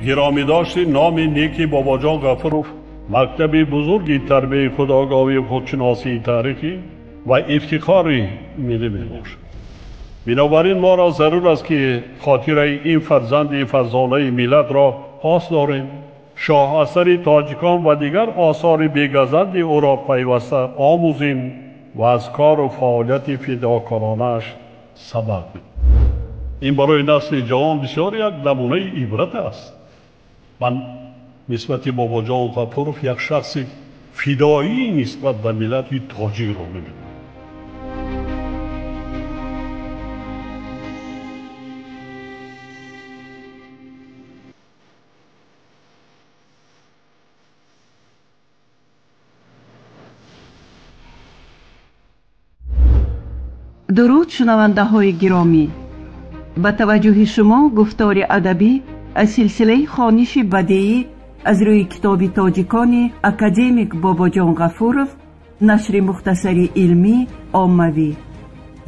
Гиромӣ дошти номи неки Бобоҷон Ғафуров мактаби бузурги тарбияи худогоҳӣ, худшиносии таърихӣ ва ифтихори миллӣ мебошад. Бинобар ин моро зарур аст, ки хотираи ин фарзанди фарзонаи миллатро пос дорем, шоҳасари тоҷикон ва дигар осори бегазанди ӯро пайваста омӯзем ва аз кору фаъолияти фидокоронааш сабақ бигирем. Ин барои насли ҷавон бисёр як намунаи ибрат аст. Ман нисбати Бобоҷон Ғафуров як шахси фидоӣ нисбат ба миллати тоҷикро мебинам. Дуруд, шунавандаҳои гиромӣ! Ба таваҷҷӯҳи шумо гуфтори адабӣ аз силсилаи хониши бадеӣ аз рӯи китоби тоҷикони академик Бобоҷон Ғафуров, нашри мухтасари илмӣ оммавӣ.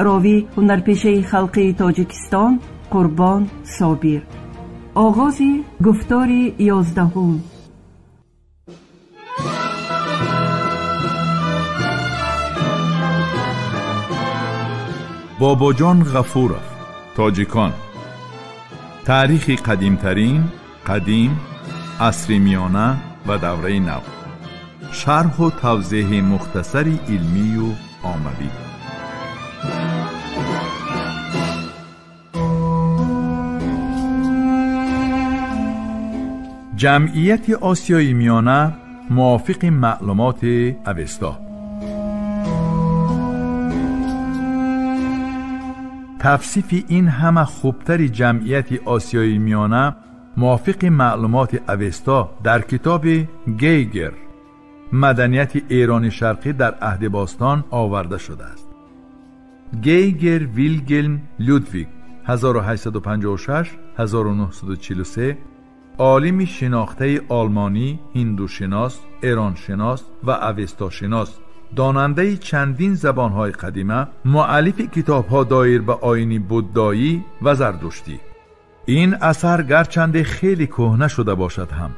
Ровӣ ҳунарпешаи халқии Тоҷикистон Қурбон Собир. Оғози гуфтори 11-ум. Бобоҷон Ғафуров, тоҷикон. Таърихи қадимтарин, қадим, асри миёна ва давраи нав. Шарҳу тавзеҳи мухтасари илмию оммавӣ. Ҷамъияти Осиёи Миёна мувофиқи маълумоти Авесто. Тавсифи ин ҳама хубтари ҷамъияти Осиёи Миёна мувофиқи маълумоти Авесто дар китоби Гейгер «Маданияти Эрони Шарқӣ дар аҳди бостон» оварда шудааст. Гейгер Вилгелм Людвиг 1856-1943 олими шинохтаи олмонӣ, ҳиндушинос, эроншинос ва авестошинос, донандаи чандин забонҳои қадима, муаллифи китобҳо доир ба оини буддоӣ ва зардуштӣ. Ин асар гарчанде хеле кӯҳна шуда бошад ҳам,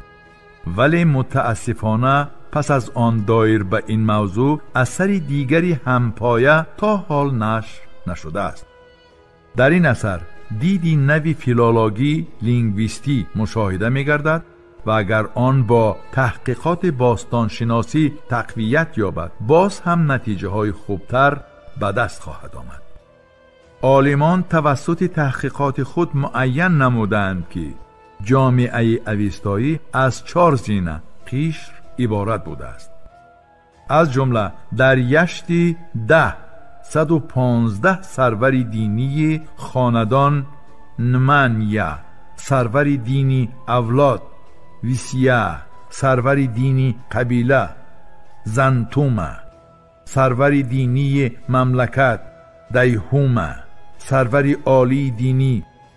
вале мутаассифона пас аз он доир ба ин мавзӯъ асари дигари ҳампоя то ҳол нашр нашудааст. Дар ин асар диди нави филологӣ лингвистӣ мушоҳида мегардад ва агар он бо таҳқиқоти бостоншиносӣ тақвият ёбад, боз ҳам натиҷаҳои хубтар ба даст хоҳад омад. Олимон тавассути таҳқиқоти худ муайян намуданд, ки ҷомеаи авестоӣ аз 4 зина қишр иборат будааст. Аз ҷумла дар яшти 10 115 сарвари динии хонадон Нмания, сарвари дини авлод Висия, сарвари дини қабила Зантума, сарвари динии мамлакат Дайҳума, сарвари олии динӣ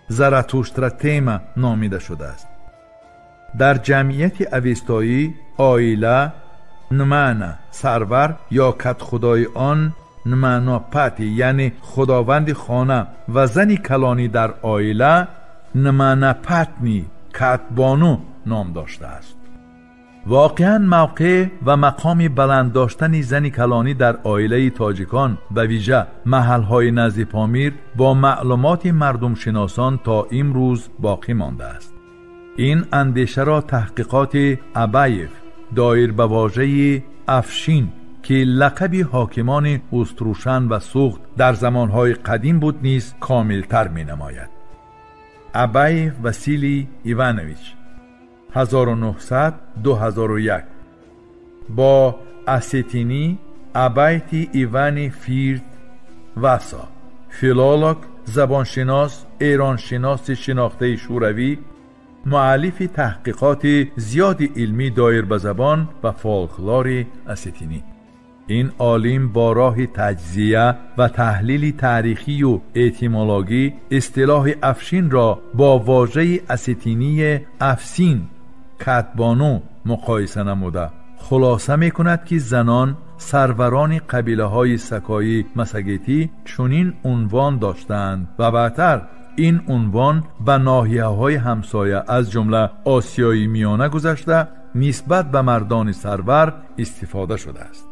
Заратуштратема номида шудааст. Дар ҷамъияти авестоӣ оила Нмана сарвар ё катхудои он Нманопати, яъне худованди хона, ва зани калонӣ дар оила Нманапатни катбону ном доштааст. Воқеан мавқеъ ва мақоми баланд доштани зани калонӣ дар оилаи тоҷикон, ба вижа маҳалҳои назди Помир, бо маълумоти мардумшиносон то имрӯз боқӣ мондааст. Ин андешаро таҳқиқоти Абаев доир ба вожаи афшин, ки лақаби ҳокимони Уструшан ва Суғд дар замонҳои қадим буд, низ комилтар менамояд. Абаев Василий Иванович 1900-2001 бо осетинӣ Абайти Ивани Фирд Васо, филолог, забоншинос, эроншиноси шинохтаи шӯравӣ, муаллифи таҳқиқоти зиёди илмӣ доир ба забон ва фолклори осетинӣ. Ин олим бо роҳи таҷзия ва таҳлили таърихию этимологӣ истилоҳи афшинро бо вожаи осетинии афсин катбону муқоиса намуда хулоса мекунад, ки занон сарварони қабилаҳои сакоӣ массагетӣ чунин унвон доштанд ва баъдтар ин унвон ба ноҳияҳои ҳамсоя аз ҷумла Осиёи Миёна гузашта нисбат ба мардони сарвар истифода шудааст.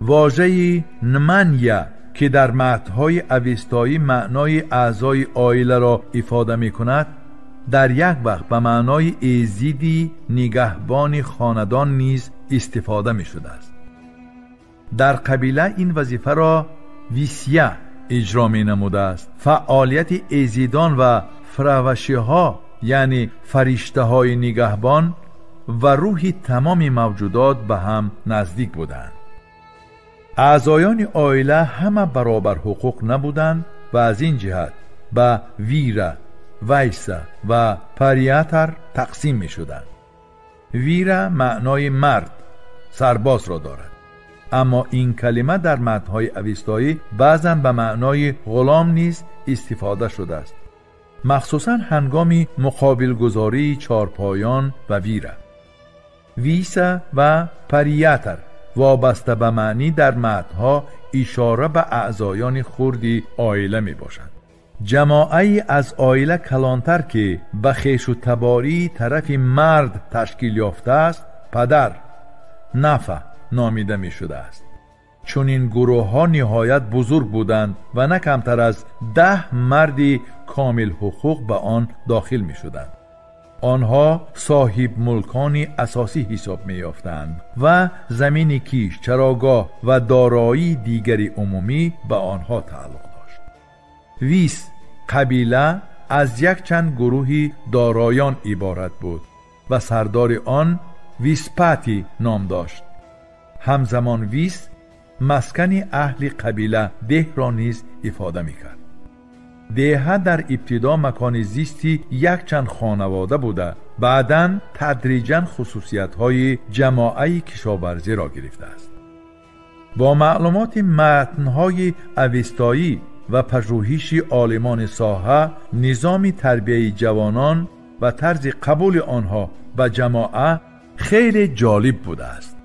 Вожаи нмания ки дар матнҳои авестаӣ маънои аъзои оиларо ифода мекунад, дар як вақт ба маънои эзиди нигаҳбони хонадон низ истифода мешудааст. Дар қабила ин вазифаро висия иҷро менамудааст. Фаъолияти эзидон ва фравашиҳо, яъне фариштаҳои нигаҳбон ва рӯҳи тамоми мавҷудот ба ҳам наздик буданд. Аъзоёни оила ҳама баробар ҳуқуқ набуданд ва аз ин ҷиҳат ба вира, вайса ва париатар тақсим мешуданд. Вира маънои мард, сарбозро дорад, аммо ин калима дар матнҳои авестаӣ баъзан ба маънои ғулом низ истифода шудааст, махсусан ҳангоми муқобилгузории чорпоён ва вира. Виса ва париатар вобаста ба маънӣ дар матнҳо ишора ба аъзоёни хурди оила мебошанд. Ҷамоае аз оила калонтар ки ба хешу табории тарафи мард ташкил ёфтааст, падар нафа номида мешудааст. Чунин гурӯҳҳо ниҳоят бузург буданд ва на камтар аз 10 марди комилҳуқуқ ба он дохил мешуданд. Онҳо соҳибмулкони асосӣ ҳисоб меёфтанд ва замини киш, чарогоҳ ва дороии дигари умумӣ ба онҳо тааллуқ дошт. Вис қабила аз якчанд гурӯҳи дороён иборат буд ва сардори он Виспати ном дошт. Ҳамзамон вис маскани аҳли қабила деҳро низ ифода мекард. Деҳа дар ибтидо макони зисти якчанд хонавода буда, баъдан тадриҷан хусусиятҳои ҷамоаи кишоварзиро гирифтааст. Бо маълумоти матнҳои авестаӣ ва пажӯҳиши олимони соҳа, низоми тарбияи ҷавонон ва тарзи қабули онҳо ба ҷамоа хеле ҷолиб будааст.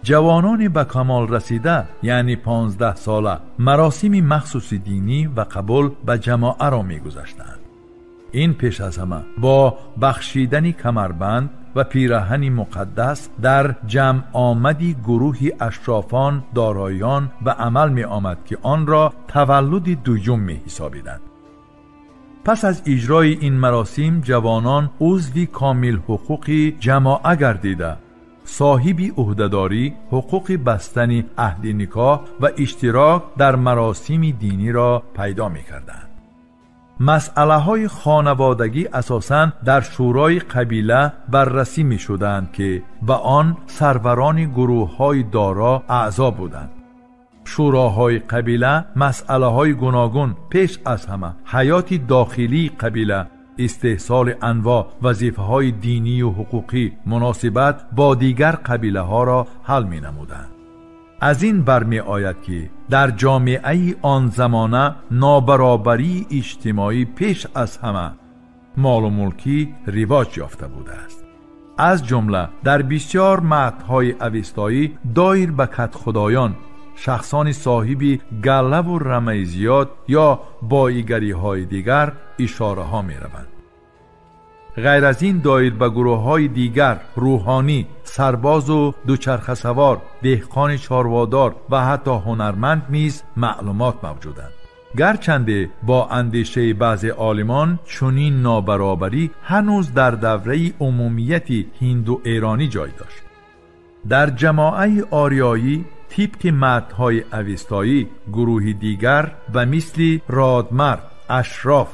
Ҷавонони ба камол расида, яъне 15 сола, маросими махсуси динӣ ва қабул ба ҷамоаро мегузаштанд. Ин пеш аз ҳама бо бахшидани камарбанд ва пираҳани муқаддас дар ҷамъомади гурӯҳи ашрофон дороён ба амал меомад ки онро таваллуди дуюм меҳисобиданд. Пас аз иҷрои ин маросим ҷавонон узви комилҳуқуқи ҷамоа гардида, соҳиби ӯҳдадорӣ, ҳуқуқи бастани аҳди никоҳ ва иштирок дар маросими диниро пайдо мекарданд. Масъалаҳои хонаводагӣ асосан дар шӯрои қабила баррасӣ мешуданд ки ба он сарварони гурӯҳҳои доро аъзо буданд. Шӯроҳои қабила масъалаҳои гуногун, пеш аз ҳама ҳаёти дохилии қабила, истеҳсоли анвоъ, вазифаҳои динию ҳуқуқӣ, муносибат бо дигар қабилаҳоро ҳал менамуданд. Аз ин бармеояд ки дар ҷомеаи он замона нобаробарии иҷтимоӣ пеш аз ҳама молу мулкӣ ривоҷ ёфта будааст. Аз ҷумла дар бисёр матнҳои авестаӣ доир ба кадхудоён, шахсони соҳиби галлаву рамаи зиёд ё боигариҳои дигар ишораҳо мераванд. Ғайр аз ин доир ба гурӯҳҳои дигар рӯҳонӣ, сарбозу дучархасавор, деҳқони чорводор ва ҳатто ҳунарманд низ маълумот мавҷуданд. Гарчанде бо андешаи баъзе олимон чунин нобаробарӣ ҳанӯз дар давраи умумияти ҳинду-эронӣ ҷой дошт. Дар ҷамоаи ориёӣ тибқи матнҳои авестаӣ гурӯҳи дигар ба мисли родмард, ашроф,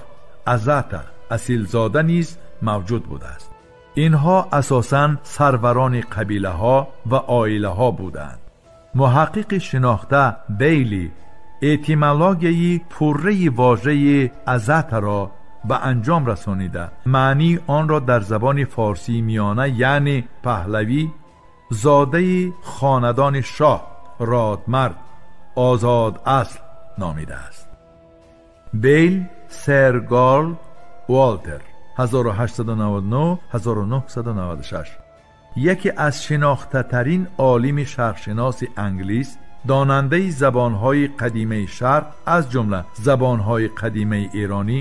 азата, асилзода низ мавҷуд будааст. Инҳо асосан сарварони қабилаҳо ва оилаҳо буданд. Муҳаққиқи шинохта Бейли этимологияи пурраи вожаи азатаро ба анҷом расонида, маънии онро дар забони форсии миёна, яъне паҳлавӣ, зодаи хонадони шоҳ, родмард, озод асл номидааст. Бейл Сер Гарольд Уолтер 1899-1996 яке аз шинохтатарин олими шарқшиноси англис, донандаи забонҳои қадимаи шарқ, аз ҷумла забонҳои қадимаи эронӣ,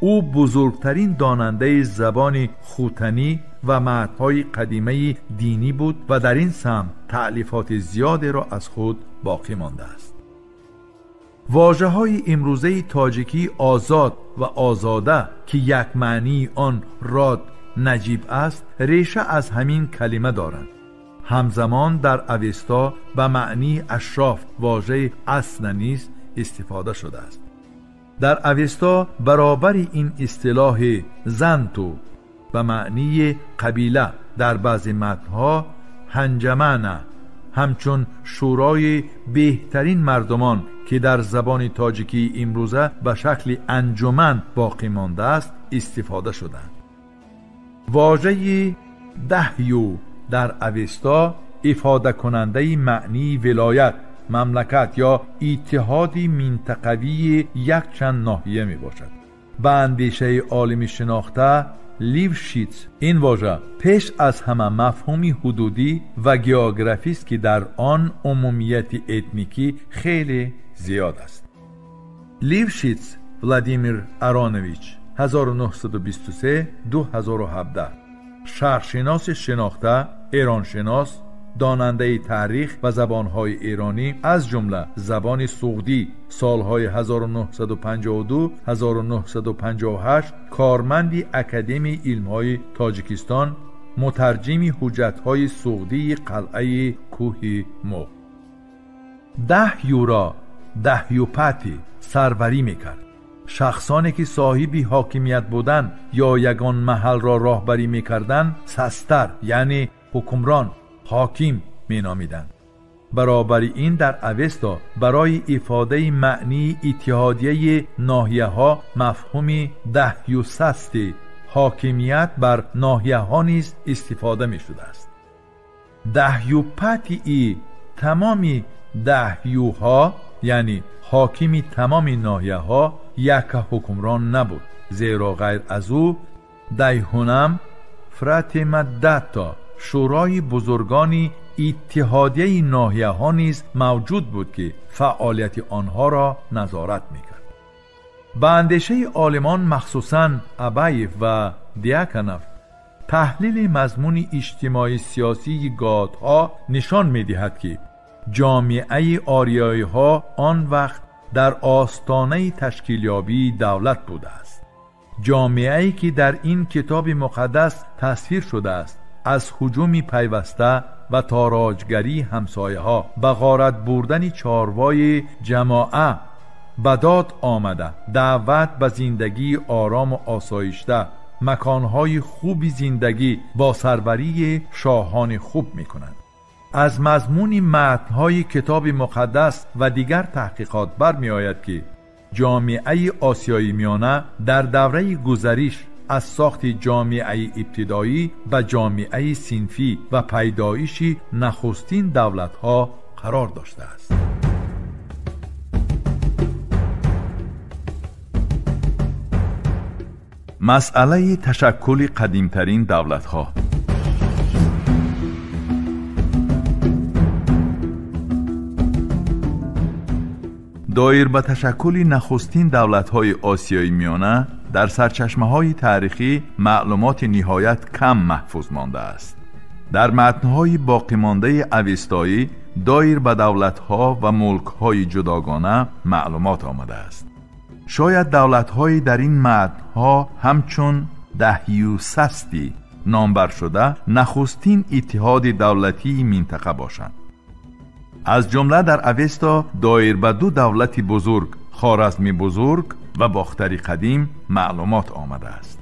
Ӯ бузургтарин донандаи забони хутанӣ ва матнҳои қадимаи динӣ буд ва дар ин самт таълифоти зиёдеро аз худ боқӣ мондааст. Вожаҳои имрӯзаи тоҷикӣ озод ва озода, ки як маънии он род наҷиб аст, реша аз ҳамин калима доранд. Ҳамзамон дар Авесто ба маънии ашроф вожаи асна низ истифода шудааст. Дар Авесто баробари ин истилоҳи занту ба маънии қабила дар баъзе матнҳо ҳанҷамана ҳамчун шӯрои беҳтарин мардумон, ки дар забони тоҷикии имрӯза ба шакли анҷуман боқӣ мондааст, истифода шуданд. Вожаи даҳю дар Авесто ифодакунандаи маънии вилоят, мамлакат ё иттиҳоди минтақавии якчанд ноҳия мебошад. Ба андешаи олими шинохта Лившиц, ин вожа пеш аз ҳама мафҳуми ҳудудӣ ва географист, ки дар он умумияти этникӣ хеле зиёд аст. Лившиц Владимир Аронович 1923-2017, шарқшиноси шинохта, эроншинос, донандаи таърих ва забонҳои эронӣ, аз ҷумла забони суғдӣ, солҳои 1952-1958 корманди Академияи илмҳои Тоҷикистон, мутарҷими ҳуҷҷатҳои суғдии қалъаи кӯҳи Муғ. Даҳюро Даҳюпати сарварӣ мекард. Шахсоне ки соҳиби ҳокимият буданд ё ягон маҳалро роҳбарӣ мекарданд, састар, яъне ҳукмрон, ҳоким меномиданд. Баробари ин дар Авесто барои ифодаи маънии иттиҳодияи ноҳияҳо мафҳуми даҳюсасти ҳокимият бар ноҳияҳо низ истифода мешудааст. Даҳюпатии тамоми даҳюҳо, яъне ҳокими тамоми ноҳияҳо, як ҳукмрон набуд, зеро ғайр аз ӯ Дайҳунам Фратемаддато шӯрои бузургони иттиҳодияи ноҳияҳо низ мавҷуд буд, ки фаъолияти онҳоро назорат мекард. Ба андешаи олимон, махсусан Абаев ва Диаконов, таҳлили мазмуни иҷтимоӣ-сиёсии готҳо нишон медиҳад, ки ҷомеаи ориёиҳо он вақт дар остонаи ташкилёбии давлат будааст. Ҷомеае ки дар ин китоби муқаддас тасвир шудааст, аз ҳуҷуми пайваста ва тороҷгарии ҳамсояҳо ба ғорат бурдани чорвои ҷамоа ба дод омада, даъват ба зиндагии орому осоишта, маконҳои хуби зиндагӣ бо сарварии шоҳони хуб мекунанд. Аз мазмуни матнҳои китоби муқаддас ва дигар таҳқиқот бармеояд, ки ҷомеаи осиёи миёна дар давраи гузариш аз сохти ҷомеаи ибтидоӣ ба ҷомеаи синфӣ ва пайдоиши нахустин давлатҳо қарор доштааст. Масъалаи ташаккули қадимтарин давлатҳо. Доир ба ташаккули нахустин давлатҳои осиёи миёна дар сарчашмаҳои таърихӣ маълумоти ниҳоят кам маҳфуз мондааст. Дар матнҳои боқимондаи авестоӣ доир ба давлатҳо ва мулкҳои ҷудогона маълумот омадааст. Шояд давлатҳои дар ин матнҳо ҳамчун даҳюсасти номбар шуда нахустин иттиҳоди давлатии минтақа бошанд. Аз ҷумла дар Авесто доир ба ду давлати бузург, Хоразми бузург ва Бохтари қадим маълумот омадааст.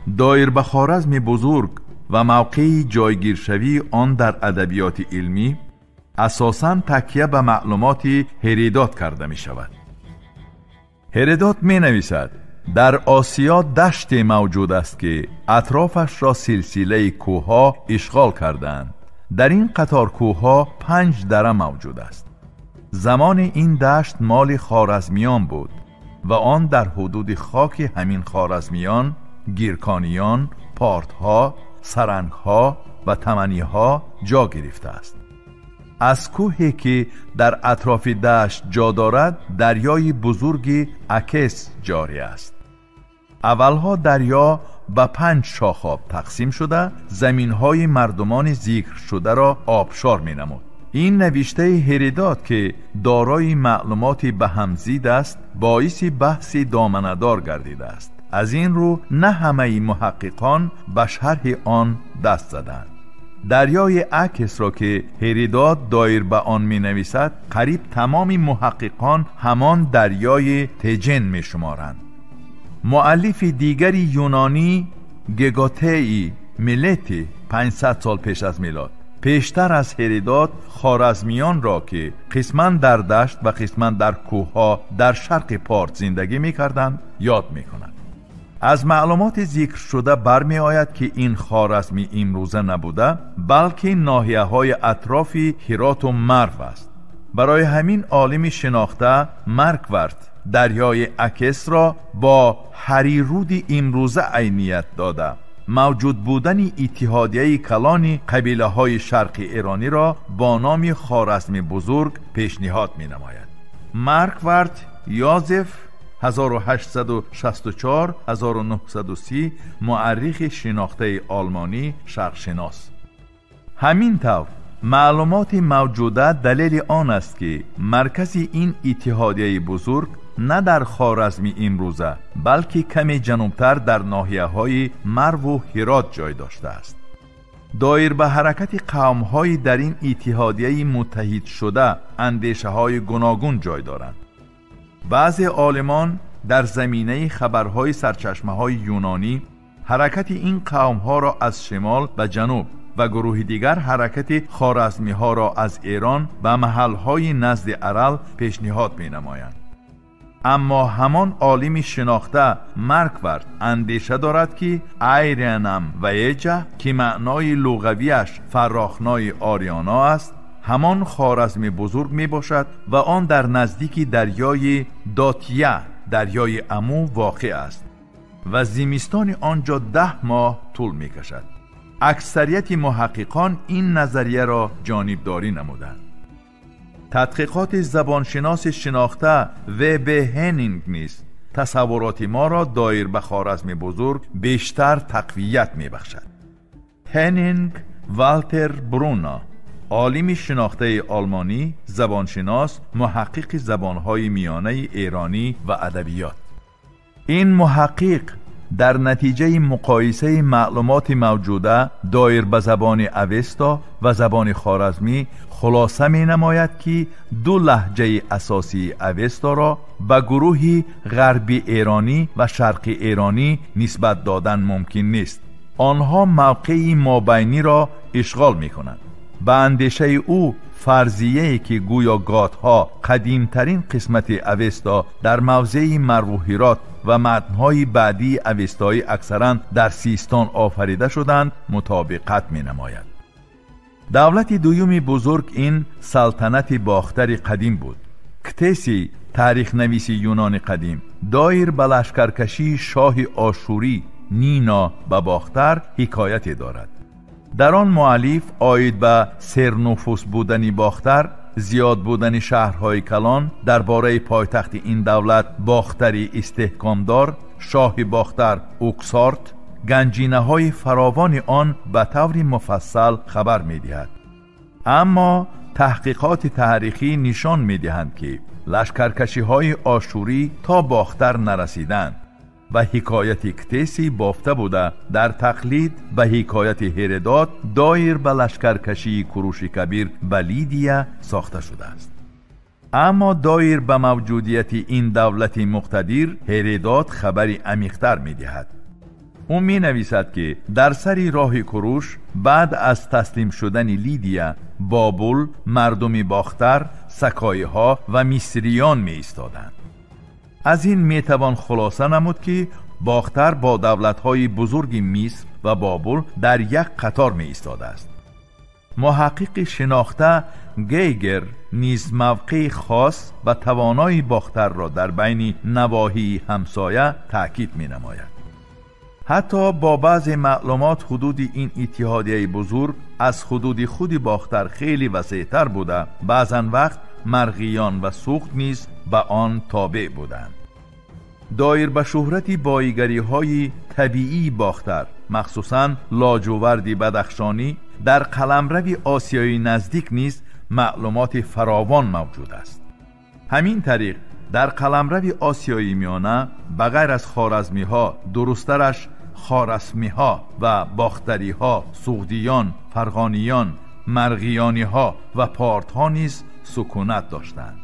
Доир ба Хоразми бузург ва мавқеи ҷойгиршавии он дар адабиёти илмӣ асосан такя ба маълумоти Ҳеродот карда мешавад. Ҳеродот менависад: дар Осиё даште мавҷуд аст, ки атрофашро силсилаи кӯҳҳо ишғол кардаанд. Дар ин қатор кӯҳҳо 5 дара мавҷуд аст. Замони ин дашт моли хоразмиён буд ва он дар ҳудуди хоки ҳамин хоразмиён, гиркониён, портҳо, сарангҳо ва таманиҳо ҷо гирифтааст. Аз кӯҳе ки дар атрофи дашт ҷо дорад, дарёи бузурги Акес ҷорӣ аст. Аввалҳо дарё ба 5 шохоб тақсим шуда, заминҳои мардумони зикршударо обшор менамуд. Ин навиштаи Ҳеродот, ки дорои маълумоти ба ҳам зид аст, боиси баҳси доманадор гардидааст. Аз ин рӯ на ҳамаи муҳаққиқон ба шарҳи он даст заданд. Дарёи Акесро, ки Ҳеродот доир ба он менависад, қариб тамоми муҳаққиқон ҳамон дарёи Теҷен мешуморанд. Муаллифи дигари юнонӣ Геготеи Милети 500 сол пеш аз милод пештар аз Ҳеродот хоразмиёнро, ки қисман дар дашт ва қисман дар кӯҳҳо дар шарқи Порт зиндагӣ мекарданд, ёд мекунад. Аз маълумоти зикршуда бармеояд, ки ин Хоразми имрӯза набуда, балки ноҳияҳои атрофи Ҳироту Марв аст. Барои ҳамин олими шинохта Марквард дарёи Акесро бо Ҳарируди имрӯза айният дода, мавҷуд будани иттиҳодияи калони қабилаҳои шарқи эрониро бо номи Хоразми бузург пешниҳод менамояд. Марквард Йозеф 1864-1930 муаррихи шинохтаи олмонӣ, шарқшинос. Ҳамин тавр маълумоти мавҷуда далели он аст, ки маркази ин иттиҳодияи бузург на дар Хоразми имрӯза, балки каме ҷанубтар дар ноҳияҳои Марву Ҳирот ҷой доштааст. Доир ба ҳаракати қавмҳои дар ин иттиҳодияи муттаҳидшуда андешаҳои гуногун ҷой доранд. Баъзе олимон дар заминаи хабарҳои сарчашмаҳои юнонӣ ҳаракати ин қавмҳоро аз шимол ба ҷануб ва гурӯҳи дигар ҳаракати хоразмиҳоро аз Эрон ба маҳалҳои назди Арал пешниҳод менамоянд. Аммо ҳамон олими шинохта Марквард андеша дорад, ки Айрянам ва Эҷа, ки маънои луғавиаш фарохнои Ориёно аст, ҳамон Хоразми бузург мебошад ва он дар наздики дарёи Дотия, дарёи Аму воқеъ аст ва зимистони он ҷо 10 моҳ тӯл мекашад. Аксарияти муҳаққиқон ин назарияро ҷонибдорӣ намуданд. Тадқиқоти забоншиноси шинохта В. Б. Ҳеннинг низ тасаввуроти моро доир ба Хоразми бузург бештар тақвият мебахшад. Ҳеннинг Валтер Бруно, олими шинохтаи олмонӣ, забоншинос, муҳаққиқи забонҳои миёнаи эронӣ ва адабиёт. Ин муҳаққиқ дар натиҷаи муқоисаи маълумоти мавҷуда доир ба забони Авесто ва забони хоразмӣ хулоса менамояд, ки ду лаҳҷаи асосии Авесторо ба гурӯҳи ғарби эронӣ ва шарқи эронӣ нисбат додан мумкин нест. Онҳо мавқеи мобайниро ишғол мекунанд. Ба андешаи ӯ фарзияе ки гӯё готҳо қадимтарин қисмати Авесто дар мавзеи Марву Ҳирот ва матнҳои баъдии авестоӣ аксаран дар Систон офарида шуданд, мутобиқат менамояд. Давлати дуюми бузург ин салтанати Бохтари қадим буд. Ктеси, таърихнависи юнони қадим, доир ба лашкаркашии шоҳи ошурӣ Нино ба Бохтар ҳикояте дорад. Дар он муаллиф оид ба сернуфус будани Бохтар, зиёд будани шаҳрҳои калон, дар бораи пойтахти ин давлат Бохтари истеҳкомдор, шоҳи Бохтар Уксорт, ганҷинаҳои фаровони он ба таври муфассал хабар медиҳад. Аммо таҳқиқоти таърихӣ нишон медиҳанд, ки лашкаркашиҳои ошурӣ то Бохтар нарасиданд ва ҳикояти Ктеси бофта буда дар тақлид ба ҳикояти Ҳеродот доир ба лашкаркашии Куруши Кабир ба Лидия сохта шудааст. Аммо доир ба мавҷудияти ин давлати муқтадир Ҳеродот хабари амиқтар медиҳад. Ӯ менависад, ки дар сари роҳи Куруш баъд аз таслим шудани Лидия, Бобул, мардуми Бохтар, сакоиҳо ва мисриён меистоданд. Аз ин метавон хулоса намуд, ки Бохтар бо давлатҳои бузурги Миср ва Бобул дар як қатор меистодааст. Муҳаққиқи шинохта Гейгер низ мавқеи хос ва тавонои Бохтарро дар байни навоҳии ҳамсоя таъкид менамояд. Ҳатто бо баъзе маълумот ҳудуди ин иттиҳодияи бузург аз ҳудуди худи Бохтар хеле васеътар буда, баъзан вақт марғиён ва суғд низ ба он тобеъ буданд. Доир ба шӯҳрати боигариҳои табиии Бохтар, махсусан лоҷуварди бадахшонӣ, дар қаламрави Осиёи Наздик низ маълумоти фаровон мавҷуд аст. Ҳамин тариқ дар қаламрави Осиёи Миёна ба ғайр аз хоразмиҳо, дурусттараш хорасмиҳо ва бохтариҳо, суғдиён, фарғониён, марғиёниҳо ва портҳо низ сукунат доштанд.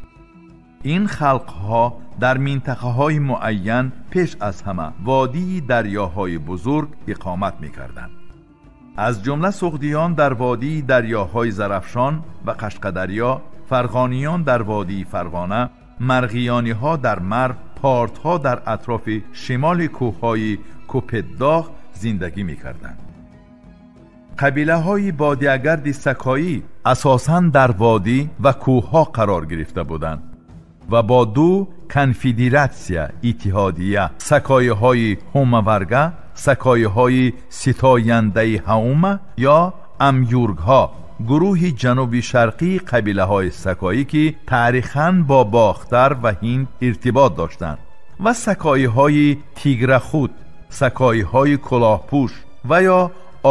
Ин халқҳо дар минтақаҳои муайян пеш аз ҳама водии дарёҳои бузург иқомат мекарданд. Аз ҷумла суғдиён дар водии дарёҳои Зарафшон ва Қашқадарё, фарғониён дар водии Фарғона, марғиёниҳо дар Марв, портҳо дар атрофи шимоли кӯҳҳои Кӯпетдоғ зиндагӣ мекарданд. Қабилаҳои бодиягарди сакоӣ асосан дар водӣ ва кӯҳҳо қарор гирифта буданд ва бо ду конфедератсия иттиҳодия сакоиҳои ҳумаварга, сакоиҳои ситояндаи ҳаума ё амюргҳо, гурӯҳи ҷануби шарқии қабилаҳои сакоӣ ки таърихан бо Бохтар ва Ҳинд иртибот доштанд, ва сакоиҳои тиграхуд, сакоиҳои кулоҳпӯш ва ё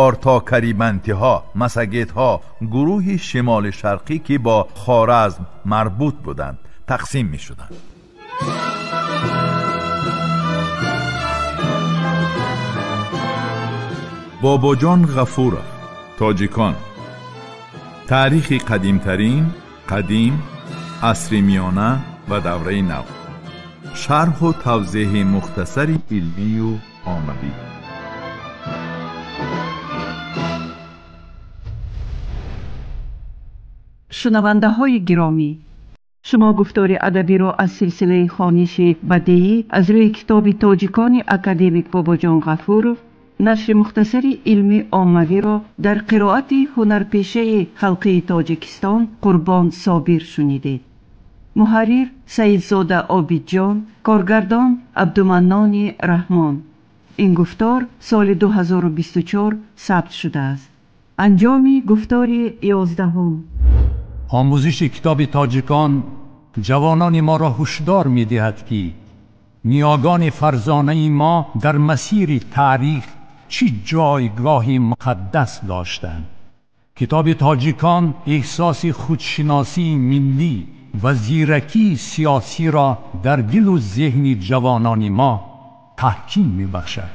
ортокарибантиҳо, масагетҳо, гурӯҳи шимоли шарқӣ ки бо Хоразм марбут буданд, тақсим мешуданд. Бобоҷон Ғафуров, Тоҷикон. Таърихи қадимтарин, қадим, асри миёна ва давраи нав. Шарҳу тавзеҳи мухтасари илмию оммавӣ. Шунавандаҳои гиромӣ, шумо гуфтори адабиро аз силсилаи хониши бадеӣ аз рӯи китоби тоҷикони академик Бобоҷон Ғафуров, нашри мухтасари илмӣ оммавиро дар қироати ҳунарпешаи халқии Тоҷикистон Қурбон Собир шунидед. Муҳаррир Саидзода Обидҷон, коргардон Абдуманнони Раҳмон. Ин гуфтор соли 2024 сабт шудааст. Анҷоми гуфтори 11. Омӯзиши китоби тоҷикон ҷавонони моро ҳушдор медиҳад, ки ниёгони фарзонаи мо дар масири таърих чӣ ҷойгоҳи муқаддас доштанд. Китоби тоҷикон эҳсоси худшиносии миллӣ ва зиракии сиёсиро дар дилу зеҳни ҷавонони мо таҳким мебахшад.